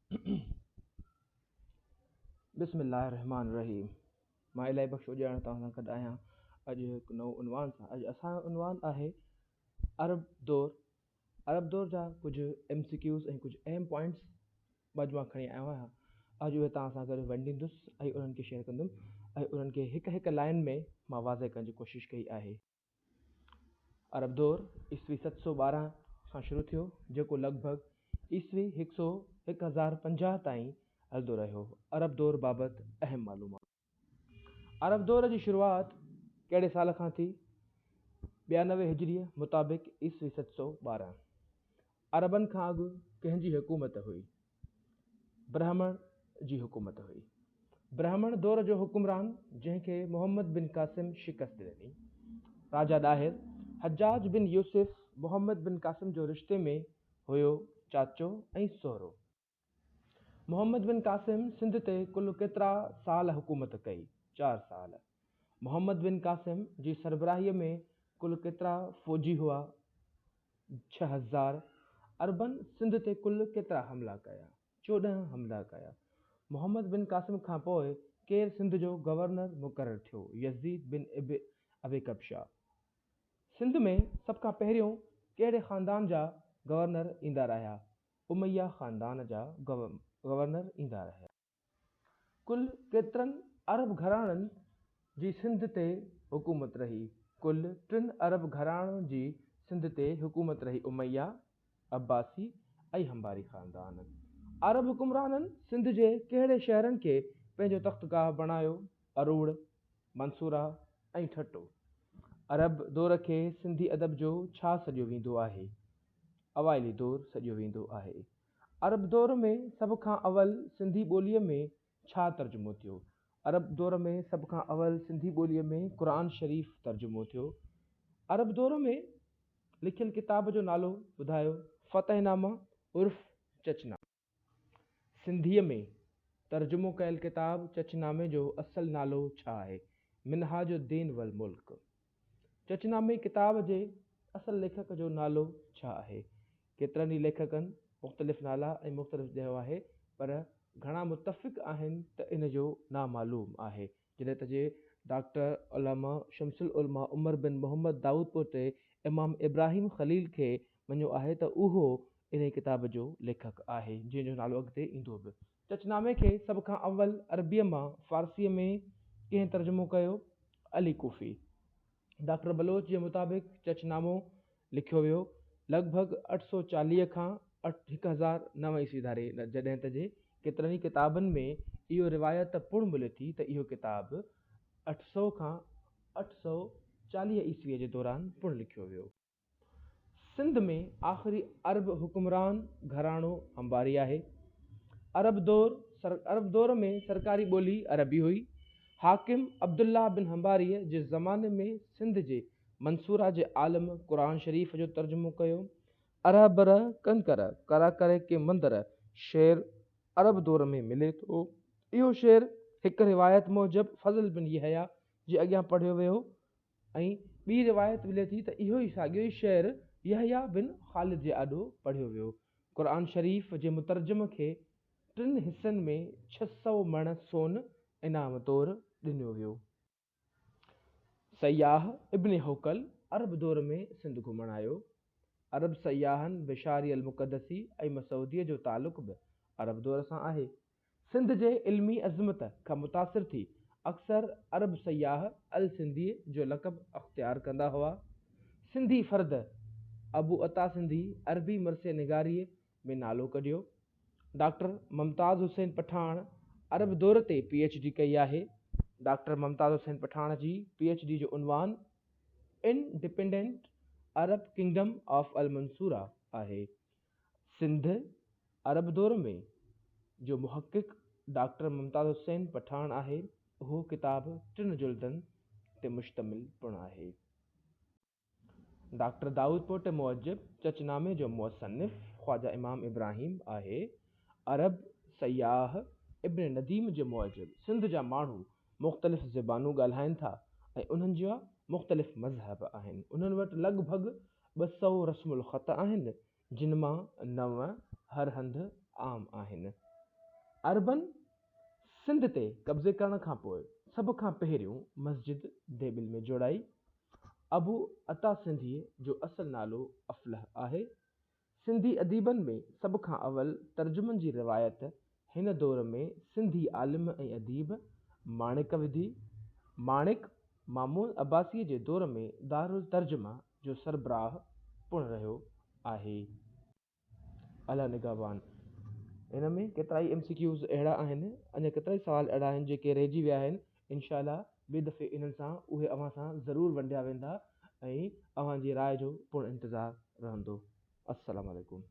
بسم الله الرحمٰن الرحيم مان الاهي بخش اجاڻ توهان سان گڏ آهيان اڄ هڪ نئون عنوان سان اڄ اسان جو عنوان آهي عرب دور عرب دور جا ڪجهه ايم سي ڪيوز ۽ ڪجهه اهم پوائنٽس اڄ مان کڻي آيو آهيان اڄ اهي توهان سان گڏ ونڊيندس ۽ انهن کي شيئر ڪندم ۽ انهن کي هڪ هڪ لائن ۾ مان واضح ڪرڻ جي ڪوشش ڪئي آهي. عرب دور عيسوي 712 کان شروع ٿيو، جيڪو لڳ ڀڳ عيسوي هڪ سو 1050 تائين هلندو رهيو. عرب دور بابت اهم معلومات. عرب دور جي شروعات ڪهڙي سال کان ٿي؟ 92 هجريء مطابق عيسوي 712. عربن کان اڳ ڪنهن جي حڪومت هئي؟ برهمڻ جي حڪومت هئي. برهمڻ دور جو حڪمران جنهن کي محمد بن قاسم شڪست ڏني. راجا ڏاهر، حجاج بن يوسف محمد بن قاسم جو رشتي ۾ هيو چاچو ۽ سهرو. محمد بن قاسم سنڌ تي ڪل ڪيترا سال حڪومت ڪئي؟ چار سال. محمد بن قاسم جي سربراهيء ۾ ڪل ڪيترا فوجي هئا؟ 6000 عربن سنڌ تي ڪل ڪيترا حملا ڪيا؟ 14 حملا ڪيا. محمد بن قاسم کان پوء ڪير سنڌ جو گورنر مقرر ٿيو؟ يزيد بن ابي ڪبشه. سنڌ ۾ سڀ کان پهريون ڪهڙي خاندان جا گورنر ايندا رهيا؟ اميه خاندان جا گورنر ايندا رهيا. ڪل ڪيترن عرب گهراڻن جي سنڌ تي حڪومت رهي؟ ڪل ٽن عرب گهراڻن جي سنڌ تي حڪومت رهي اميه، عباسي ۽ هنباري خاندان. عرب حڪمرانن سنڌ جي ڪهڙي شهرن کي پنهنجو تختگاهه بڻايو؟ اروڙ، منصوره ۽ ٺٽو. عرب دور کي سنڌي ادب جو ڇا سڏيو ويندو آهي؟ اوائلي دور سڏيو ويندو آهي. عرب دور ۾ سڀ کان اول سنڌي ٻوليء ۾ ڇا ترجمو ٿيو؟ عرب دور ۾ سڀ کان اول سنڌي ٻوليء ۾ قرآن شريف ترجمو ٿيو. عرب دور ۾ لکيل ڪتاب جو نالو ٻڌايو؟ فتح نامه عرف چچنامه. سنڌيء ۾ ترجمو ڪيل ڪتاب چچنامي جو اصل نالو ڇا آهي؟ منهاج الدين والملڪ. چچنامي ڪتاب جي اصل ليکڪ جو نالو ڇا آهي؟ ڪيترن ئي ليکڪن مختلف نالا ۽ مختلف ڏنو آهي پر گهڻا متفق آهن ته ان جو نامعلوم آهي. جڏهن ته جي ڊاڪٽر علامه شمس العلماء عمر بن محمد دائود پوٽي امام ابراهيم خليل کي مڃيو آهي ته اهو انهي ڪتاب جو ليکڪ آهي جنهن جو نالو اڳتي ايندو به. چچنامي کي سڀ کان اول عربيء مان فارسيء ۾ ڪنهن ترجمو ڪيو؟ علي ڪوفي. ڊاڪٽر بلوچ جي مطابق چچنامو لکيو ويو لڳ ڀڳ 840 کان 1009 عيسوي ڌاري جڏهن ته جي ڪيترن ئي ڪتابن ۾ اهو روايت پڻ ملي ٿي ته اهو ڪتاب 800 کان 840 عيسويء جي دوران پڻ لکيو ويو. سنڌ ۾ آخري عرب حڪمران گهراڻو هنباري آهي. عرب دور، عرب دور ۾ سرڪاري ٻولي عربي هئي. حاڪم عبدالله بن هنباريء جي زماني ۾ سنڌ جي منصوره جي عالم قرآن شريف جو ترجمو ڪيو. اره بره ڪنڪر ڪرا ڪري ڪي مندر شعر عرب دور ۾ ملي ٿو. اهو شعر هڪ روايت موجب فضل بن يحيٰ جي اڳيان پڙهيو ويو. ۽ ٻي روايت ملي ٿي ته اهو ئي ساڳيو ئي شعر يحيٰ بن خالد جي آڏو پڙهيو ويو. قرآن شريف جي مترجم کي ٽن حصن ۾ 600 مڻ سون انعام طور ڏنو ويو. سياح ابن حوقل عرب دور ۾ سنڌ گهمڻ آيو. عرب سياحن بشاري المقدسي ۽ مسعوديء جو تعلق به عرب دور سان آهي. سنڌ جي علمي عظمت کان متاثر ٿي اڪثر عرب سياح السنڌيء جو لقب اختيار ڪندا هئا. سنڌي فرد ابو عطا سنڌي عربي مرثيه نگاريء ۾ نالو ڪڍيو. ڊاڪٽر ممتاز حسين پٺاڻ عرب دور تي پي ايڇ ڊي ڪئي آهي. ڊاڪٽر ممتاز حسين پٺاڻ جي پي ايڇ ڊي جو عنوان independent Arab kingdom of Al Mansura آهي. سنڌ عرب دور ۾ جو محقق ڊاڪٽر ممتاز حسين پٺاڻ آهي. اهو ڪتاب ٽن جلدن تي مشتمل پڻ آهي. ڊاڪٽر دائود پوٽي موجب چچ نامي جو مصنف خواجه امام ابراهيم آهي. عرب سياح ابن نديم جي موجب سنڌ جا ماڻهو مختلف زبانون ڳالهائين ٿا ۽ انهن جا مختلف مذهب آهن. انهن وٽ لڳ ڀڳ 200 رسم الخط آهن، جن مان نو هر هنڌ عام آهن. عربن سنڌ تي قبضي ڪرڻ کان پوء سڀ کان پهريون مسجد ديبل ۾ جوڙائي. ابو عطا سنڌيء جو اصل نالو افلح آهي. سنڌي اديبن ۾ سڀ کان اول ترجمن جي روايت هن دور ۾ سنڌي عالم ۽ اديب ماڻڪ وڌي. ماڻڪ، مامون عباسيء جي دور ۾ دارالترجمه جو سربراهه پڻ رهيو آهي. الله نگهبان. هن ۾ ڪيترائي ايم سي ڪيوز اهڙا آهن اڃا ڪيترائي سوال اهڙا آهن جيڪي رهجي ويا آهن انشاء الله ٻئي دفعي انهن سان اهي اوهان سان ضرور ونڊيا ويندا ۽ اوهان جي راء جو پڻ انتظار رهندو السلام عليڪم.